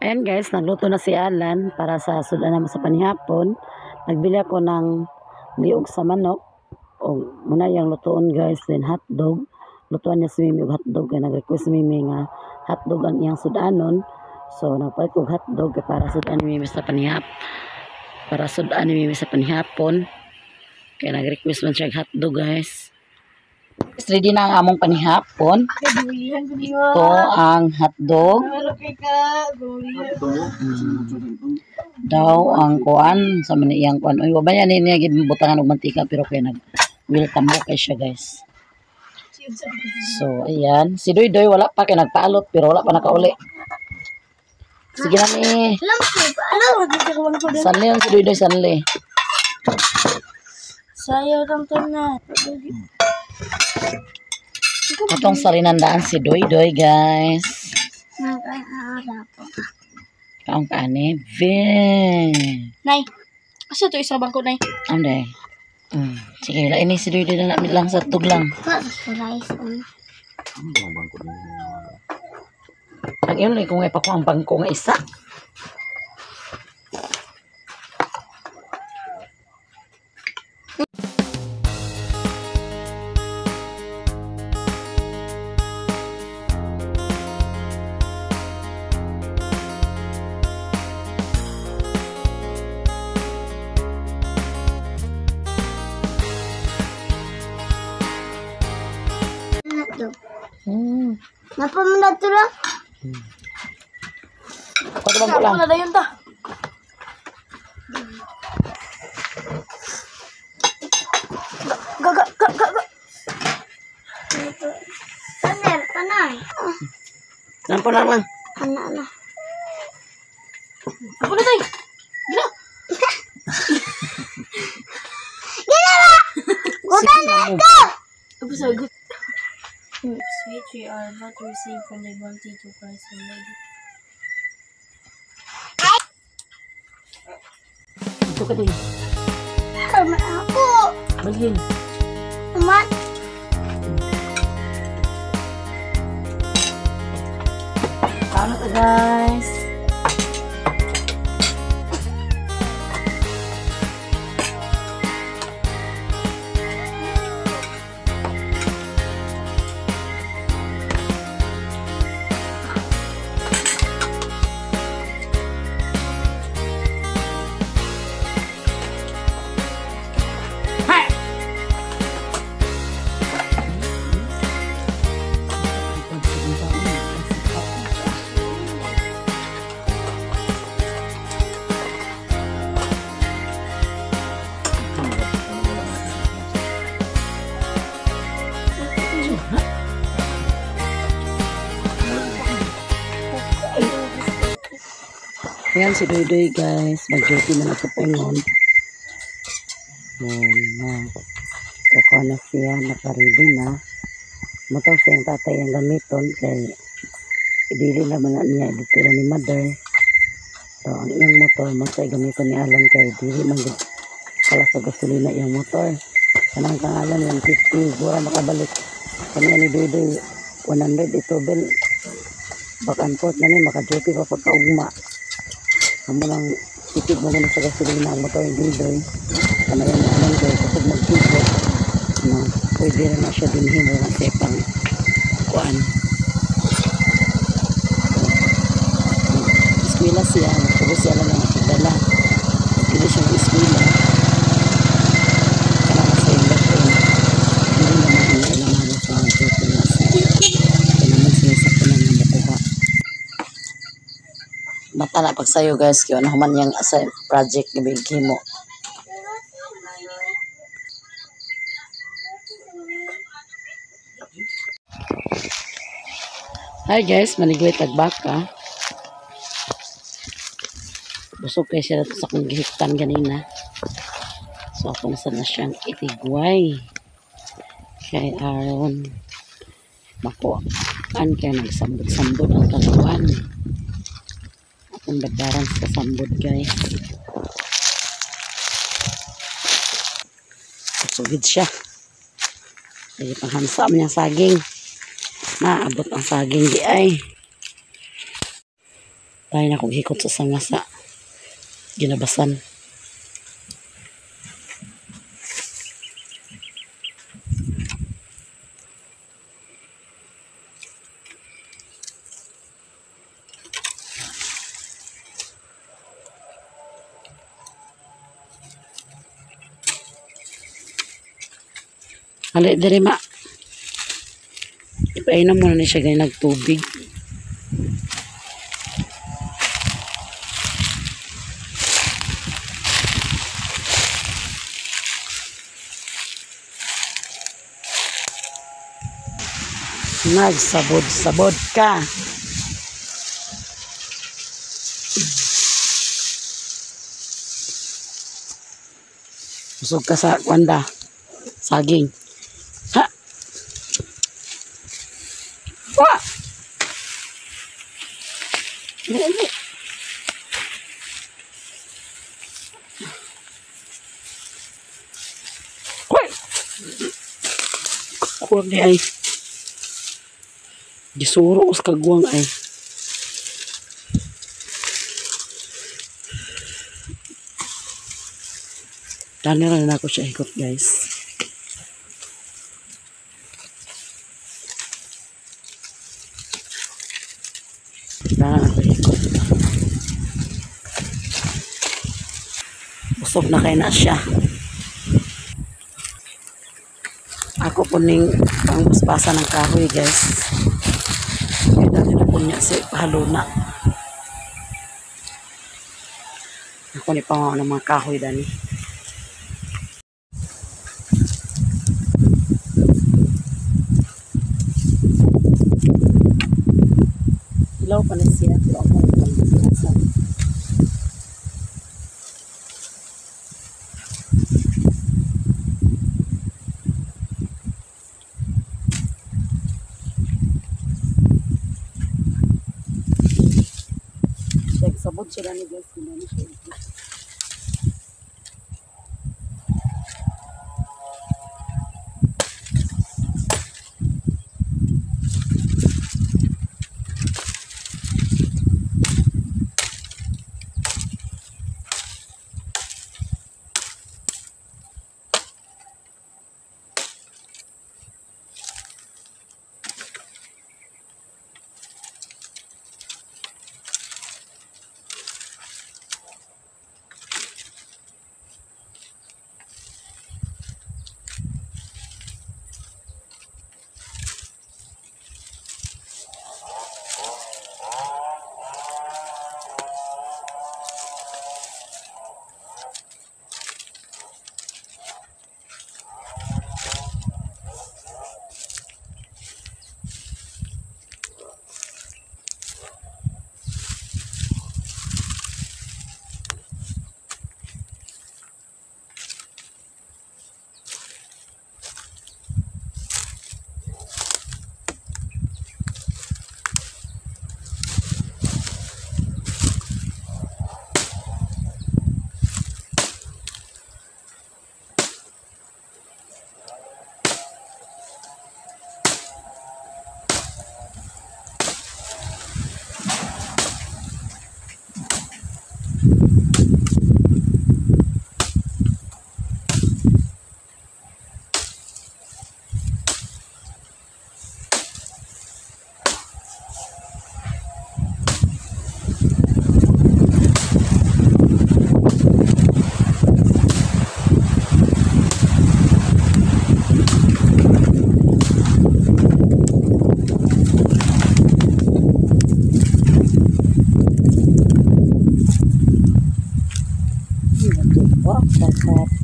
Ayan guys, nagluto na si Alan para sa sudan naman sa panihapon. Nagbili ako ng liog sa manok. O muna yung lutuon guys, then hotdog. Lutuan niya si Mimi og hotdog kay nag-request si Mimi nga hotdog ang iyang sudanon. So nagpalit og hotdog kay para sudan ni Mimi sa panihap. Para sudan ni Mimi sa panihapon. Kaya nag-request man siya og hotdog guys. Ready na ang among panihapon. Ito ang hotdog. Daw ang kuan sa man iyang kuan. Uy, wa ba yan niya gid butangan og mantika pero kay nag welcome mo kay siya guys. So ayan, si Doy Doy wala pa kay nagpaalot pero wala pa nakauli. Sige na ni. Sanli ang si Doy Doy sanli. Sayo lang na. Atong salinandaan si Doy Doy guys. Kaong kaani. Vin. Nay. Asa to isa bangko nay? Anday. Sige, la ini si Doy Doy na lang sa tug lang. Ang iyon lang kung ipako ang bangko nga isa. Napa mo na ito lang? Kwato bangko lang. Ako na dayon ta. Gaga, gaga, gaga. Paner, panay. Nampo na lang. Ana, ana. Ako na tayo. Gila. Gila ba? Sige na mo. Ako sa good. Which we are about to receive from the bounty to Christ our Lord. Ito ka din. Tama ako. Balhin. Uma. Paano to guys? Ayan si Doy Doy guys, mag-duty na sa Pengon. Ayan na. Kukuha na siya, nakaready na. Motor siyang tatay ang gamiton kay ibili naman na niya dito na ni mother. So ang iyang motor, motor ay gamiton ni Alan kay dili man gud kala sa gasolina iyang motor. Kanang kang Alan 150, gura makabalik. Kanya ni Doy Doy 100 ito bel. Back and forth na ni maka-duty pa pagkaugma. Amo lang tipid mo muna sa gasolina ang motor ni Doy. Kanayan ni Alan kay kapag mag-duty na pwede na siya dinhin mo sa pang kuan. Eskwela siya, magtubo siya lang ang dala. Pwede siya mag-eskwela. Kanang sa iyong ko. Hindi naman niya ilang araw sa duty na siya. Kaya naman siya sa kunan na makuha. Matala pag sayo guys, kaya ano man yung sa project ni Big Himo. Hi guys, manigway tagbaka. Busog kayo siya sa akong gihiktan ganina. So ako na sana siyang itigway. Kay Aaron. Makuan kay nagsambot-sambot ang kagawan. Akong babaran sa sambot guys. Sugid siya. Ay panghamsa man niyang saging. Naabot ang saging di ay. Tayo na kong hikot sa sanga sa ginabasan. Hali diri ma. Ipainom mo na ni siya ganyan nagtubig. Nagsabod-sabod ka. Busog ka sa kwanda. Saging. Ha! Wa! Dali, dali. Hoy! Kuwag ni ay. Gisuro us kagwang ay. Dani ra na ako siya ikot, guys. Dani na ako ikot. Busog na kay na siya. Ako po ning pangbasbasa ng kahoy, guys. Kaya dati na po niya si Pahaluna. Ako ni pangaw ng mga kahoy dani. Ilaw pa na siya, pero ako nagpangasa. Sabot sila ni guys, hindi na siya.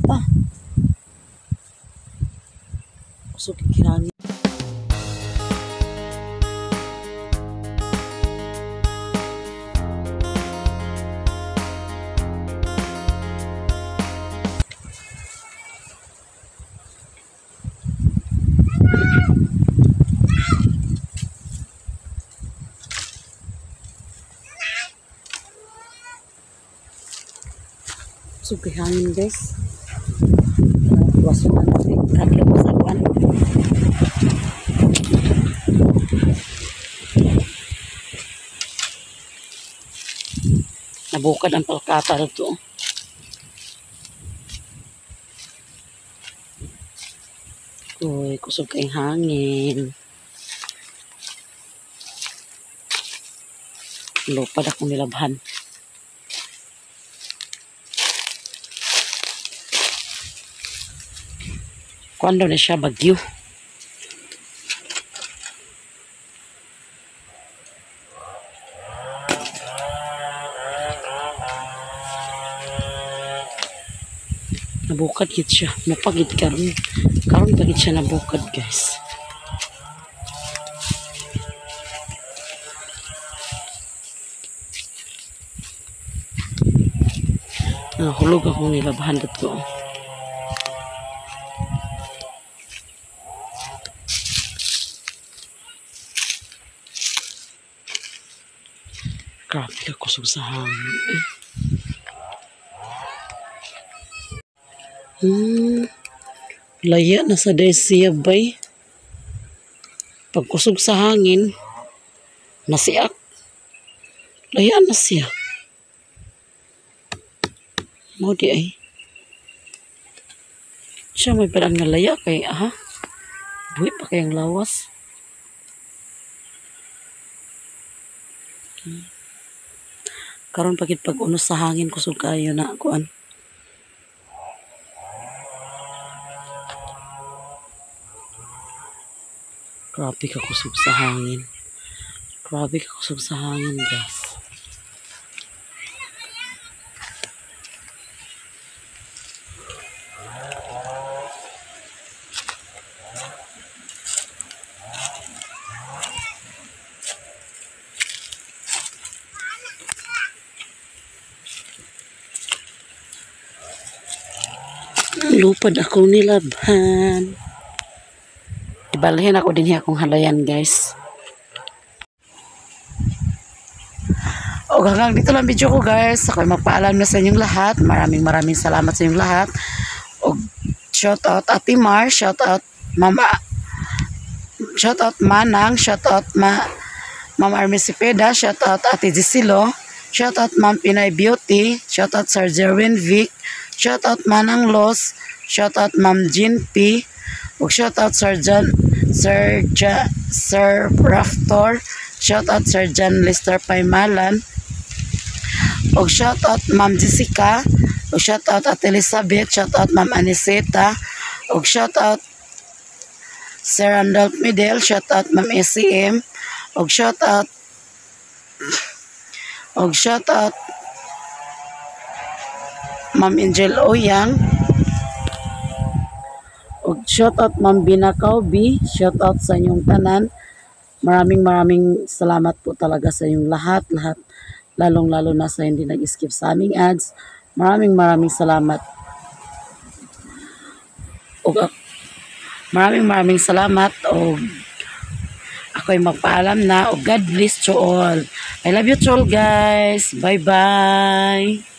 Pa. Usog kirani. Usog kihangin, guys. Wasukan natin. Kadlo ko sa kuan. Nabukad ang palkata dito. Uy, kusog kay hangin. Lupad akong nilabhan. Kuan daw na siya bagyo. Nabukad gid siya. Mapagid karon. Karon pagid siya nabukad, guys. Nahulog akong nilabhan dito. Grabe ka kusog sa hangin. Laya na sa siya bay. Pagkusog sa hangin, nasiak. Laya na siya. Mo di ay. Siya may parang nalaya kay aha. Buhi pa kayang lawas. Karon pagid pag-unos sa hangin kusog kayo na kuan. Grabe ka kusog sa hangin. Grabe ka kusog sa hangin, guys. Lupad ako nilabhan. Ibalhin ako din akong halayan, guys. O hanggang dito lang video ko, guys. Ako'y magpaalam na sa inyong lahat. Maraming maraming salamat sa inyong lahat. O shout out Ate Mar, shout out Mama, shout out Manang, shout out Ma'am Army Cepeda, shout out Ate Gisilo, shout out Ma'am Pinay Beauty, shout out Sir Jerwin Vic, shout out Manang Los, shout out Ma'am Jean P, ug shout out Sir John, Sir Sir Raftor, shout out Sir John Lester Paymalan, ug shout out Ma'am Jessica, ug shout out Ate Elizabeth, shout out Ma'am Aniseta, ug shout out Sir Randolph Midel, shout out Ma'am SCM, ug shout out Ma'am Angel Oyang, ug shout out Ma'am Bina Kaubi, shout out sa inyong tanan. Maraming maraming salamat po talaga sa inyong lahat, lalong-lalo na sa hindi nag-skip sa aming ads. Maraming maraming salamat. Ug maraming maraming salamat. Og ako'y magpaalam na. Og God bless to all. I love you to all, guys. Bye-bye.